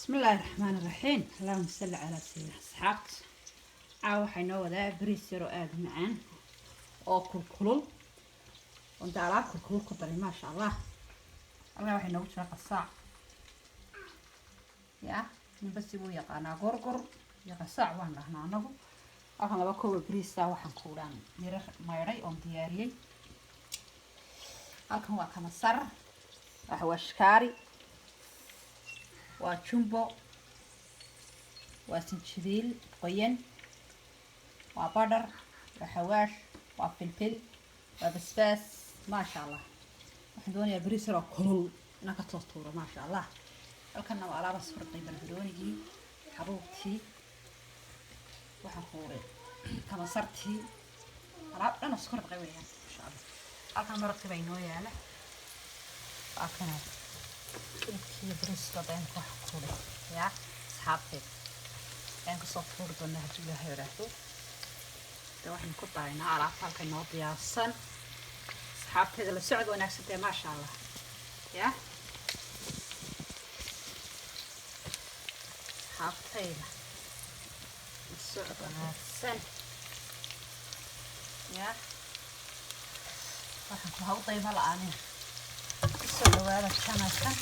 Bismillaahi raxmaani raxiim. Allahuma salli calaa sayidina. Asxaabta, caawa waxay noo wadaa bariis yaroo aada u macaan oo kulkulul, oonta alaab kulkulul ku daray, maasha Allah. Halkaa waxay noogu jira qasaac, ya ninba si buu yaqaanaa, gorgor iyo qasaac waan dhahnaa anagu. Halkan 2 kooba bariisa waxaan kuudhaan yaro maydhay oon diyaariyey. Halkan waa kamasar, waxa waa shikaari, waa jumbo, waa sinjibiil qoyan, waa badhar, waa xawaash, waa filfil, waa basbaas, maasha Allah. Waxaan doonayaa bariis yaroo kulul inaan ka tuuro, maasha Allah. Halkanna waa alaaba sfurqay, barbaroonigii, xabuubtii, waxaan kuuray kamasartii, alaab dhan oo isku radqay weeyaan, masha Allah. Halkan maraqii baa inoo yaala, waa kana hilibkii iyo bariiska daynka wax kuuray, yaa asxaabteed, ayaan kasoo tuuri doonaa haddii Ilaahay yidhaahdo. De waxaynu ku daraynaa alaabta halka inoo diyaarsan. Asxaabteeda, la socod wanaagsan dee, maasha Allah. Ya asxaabtayda, la socod wanaagsan. Ya waxaan ku haw dayma la-aanin. Kusoo dhawaada channelkan.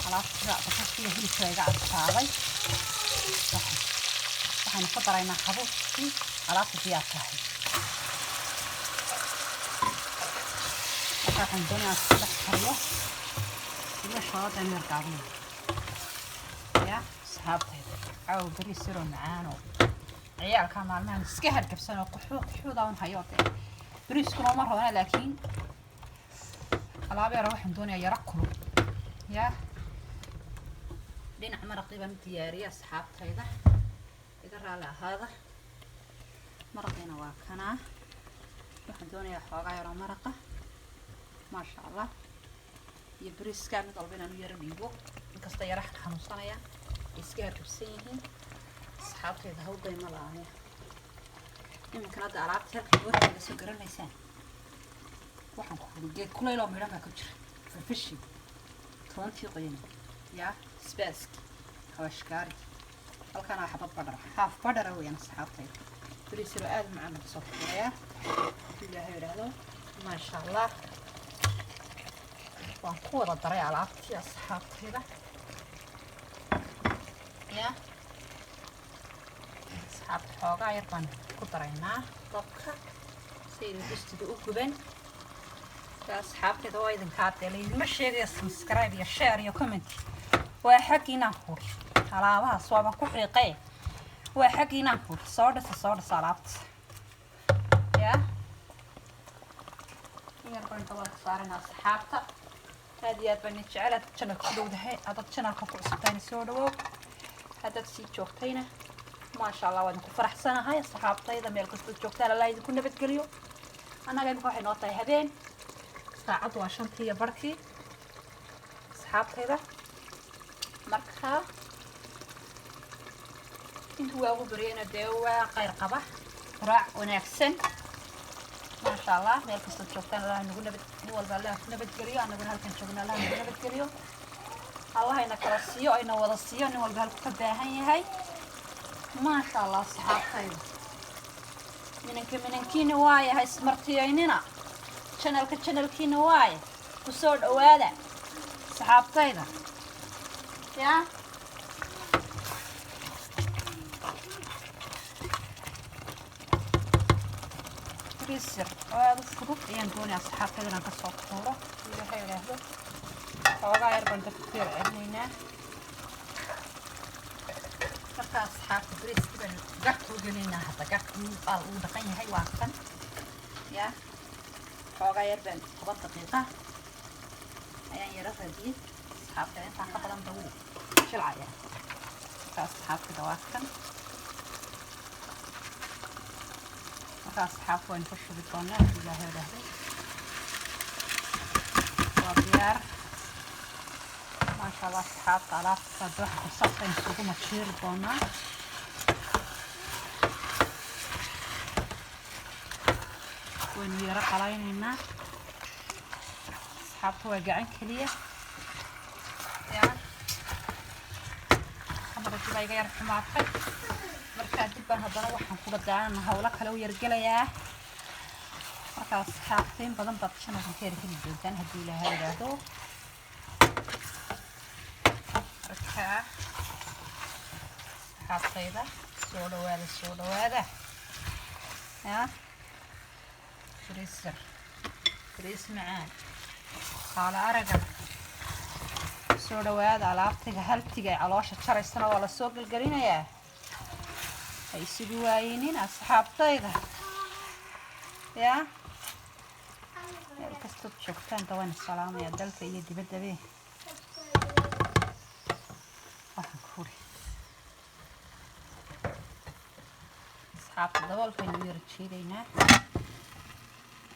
Alaabta basasha iyo hilibka iga adkaaday, waxaynu ku daraynaa xabuubkii, alaabta diyaar tahay. Marka waxaan doonayaa isku dhex kariyo iyo shoolada in yar gaabinayo. Ya asxaabtayda, caawa bariis yaroo macaanoo ciyaalka maalmahan iska hargabsan oo quxuu quxuuda un hayo, dee bariiskuna uma roona, laakiin alaab yara waxaan doonayaa yaro kulul. Ya dhinac maraqii baan u diyaariyay, asxaabtayda, iga raalli ahaada. Maraqiina waa kanaa. Waxaan doonayaa xoogaa yaroo maraqa, maasha Allah, iyo bariiska mid walba inaan u yaro dhiibo, inkasta yara xanuunsanaya, ay iska hargabsan yihiin asxaabtayda. Hawdayma la-aaniya iminkan hadda alaabta halka goorteeda soo garanaysaan. Waxaan ku huri geed kulayl oo midhan baa ku jira, filfishi, toontii qoyan, yaa basbaaski, xawashkaari. Halkaana xabad badhara, haaf badhara weeyaan. Asxaabtayda, bariis yaroo aada u macaan baan kasoo tuurayaa haddii Ilaahay yidhaahdo, maasha Allah. Waan ku wada daray alaabtii, asxaabtayda. Ya asxaabta, xoogaa yar baan ku daraynaa dabka si aynu dustida u guban. Asxaabtayda, waa idinkaa dee laydinma sheegaya, subscribe iyo share iyo comment waa xaggiinaan kuuri. Alaabahaas waabaan ku xiiqee, waa xaggiinaan kuuri. Soo dhisa, soo dhisa alaabta. Ya yar baan dabalka saaranaa. Asxaabta, aad iyo aad baan jecel hadad channelka ku dhowdahay. Haddaad channelka ku cusubtahayna, soo dhawow. Haddaad sii joogtayna, maasha Allah, waa idinku faraxsanahay. Asxaabtayda, meel kastood joogtaan, Allah idinku nabadgeliyo. Annaga imika waxay noo tahay habeen, saacaddu waa 5:30, asxaabtayda. Marka intuu waagu baryayna dee waa qayr qaba, quraac wanaagsan, maasha Allah. Meel kastood joogtaan, Allah nagu nabad, nin walba Allah ku nabadgeliyo. Annaguna halkan joogna, Allah nagu nabadgeliyo, Allah ina kala siiyo, ayna wada siiyo nin walba halku ka baahan yahay, maasha Allah. Asxaabtayda, minanka minankiina waaya, ha ismartiyaynina. Channelka channelkiina waaya, kusoo dhawaada asxaabtayda. Ya bariis yar oo aada u fudud ayaan doonaya, asxaabtayda, inaan kasoo tuuro. Waxay idhaahdo, xoogaa yar baan dabka ku yar celinaynaa. Marka asxaabta, bariiskii baan garka u gelinaynaa hadda. Garka baa uu dhaqan yahay, waa kan. Ya xoogaa yar baan 10 daqiiqa ayaan yaro radiyey, asxaabta. Intaan ka badan ba wuu jilcaya. Marka asxaabtada, waa kan. Marka asxaabta, waynu ku shubi doonaa haddii Ilaahay idhaahdo. Waa diyaar, maasha Allah. Asxaabta, alaabta waxa saasaynu isugu majiiri doonaa. Waynu yaro qalaynaynaa, asxaabta, waa gacan keliya. Ya. Iga yar xumaatay. Markaa dib baan haddana waxaan ku dhadaan hawlo kale u yargelayaa. Markaa asxaabta, in badan baad channelkan ka yargeli doontaan, haddii Ilaahay yidhaahdo. Markaa asxaabtayda, soo dhawaada, soo dhawaada. Ya bariis yar, bariis macaan, qaalo araga, soo dhawaada. Alaabtiga haltiga ay caloosha jaraysana waa lasoo gelgelinayaa. Ha isugu waayinin, asxaabtayda. Ya meel kastood joogtaan waan salaamaya, dalka iyo dibaddabe. Waxaan ku uri, asxaabta, daboolkaynu u yara jiidaynaa.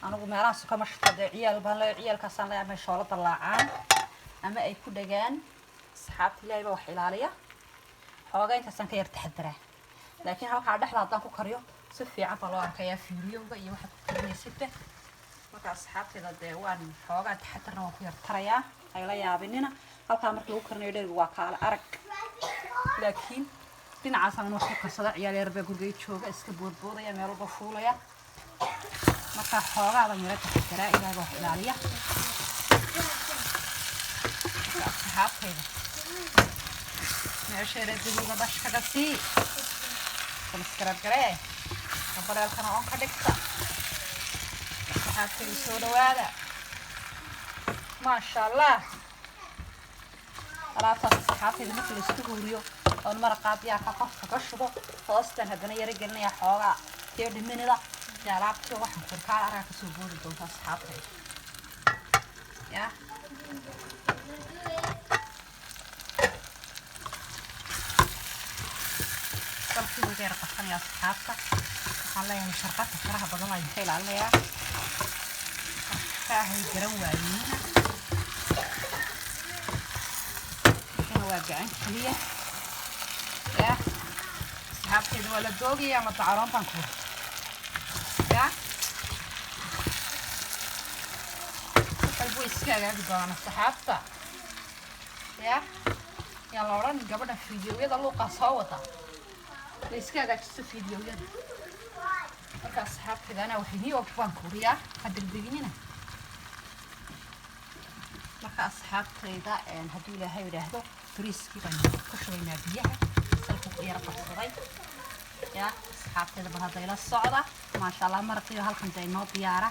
Anigu meelahaas kama shito dee, ciyaal baan leeyahay. Ciyaalkaasaan leeyahay ama shoola dalaacaan ama ay ku dhagaan. Asxaabta, Ilaahay baa wax ilaaliya. Xoogaa intaasaan ka yar taxadaraa, laakiin halkaa dhexda haddaan ku kariyo, si fiican baa loo arkayaa fiidiyowga iyo waxaad ku karinaysidba. Marka asxaabteeda, dee waan xoogaa taxadarna waan ku yar tarayaa, hayla yaabinina. Halkaa marka lagu karinayo dheriga waa kaala arag, laakiin dhinacaasaan inuu ku karsada. Ciyaal yar baa gurigay jooga, iska boodboodaya, meel walba fuulaya. Marka xoogaada yara taxadaraa. Ilaahay baa wax ilaaliya. Marka asxaabtayda, meesheeda gaduuda dhash kaga sii, subscribe garee, gambaleelkana on ka dhigta. Asxaabtayda, soo dhawaada, maasha Allah. Alaabtaas, asxaabtayda, marka la isku huuriyo oon maraqaa diyaarka qofka ka shubo, hoostan haddana yaro gelinaya xoogaa 30 minute. Dee alaabtii waxaan kurkaal argaa kasoo boodi doonta, asxaabtayda. Ya salkii wuu iga yar qabsanaya. Asxaabta, waxaan leeyahay sharqadka faraha badan waa idinka ilaalinayaa. Kaahay garan waayinina, kana waa gacan keliya. Ya asxaabtayda, waa la doogaya ama dacaroon baan ku ya wax walba way iska hagaagi doonaan, asxaabta. Ya yaan la odhan gabadha fiidiyowyada luuqaa soo wada, la iska hagaajisto fiidiyowyada. Marka asxaabtayda, anaa wax inii og baan kuriyaa, ha degdeginina. Marka asxaabtayda, hadduu Ilaahay yidhaahdo, bariiskii baan ku shubaynaa biyaha salku ku yara qabsaday. Ya asxaabtayda, bal hadda ila socda. Maasha Allah, maraqiyo halkan dee inoo diyaara.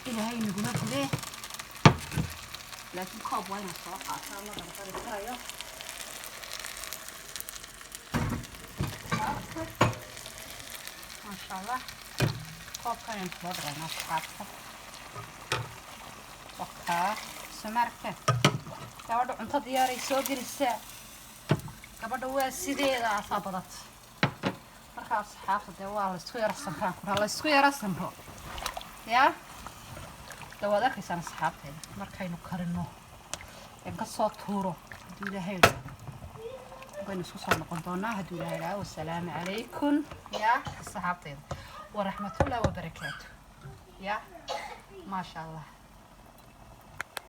Ilaahay naguma gubee, laakiin koob waa inaan soo qaataa, la dardari karayo. Maasha Allah, koobkan ayaan soo daraynaa, asxaabta. Wakaa somaarka gabadha cunto diyaaray soo gelisaa. Gabadha waa sideeda asaa badat. Marka asxaabta, dee waa laysku yaro samraan kuraa, laysku yaro samro. Ya de waad arkaysaan, asxaabteeda, markaynu karino een kasoo tuuro, hadduu Ilaahay idhaahdo, waynu isku soo noqon doonaa, hadduu Ilaahay idhaahdo. Wasalaamu calaykum, ya asxaabteeda, waraxmatullahi wabarakaatu. Ya maasha Allah.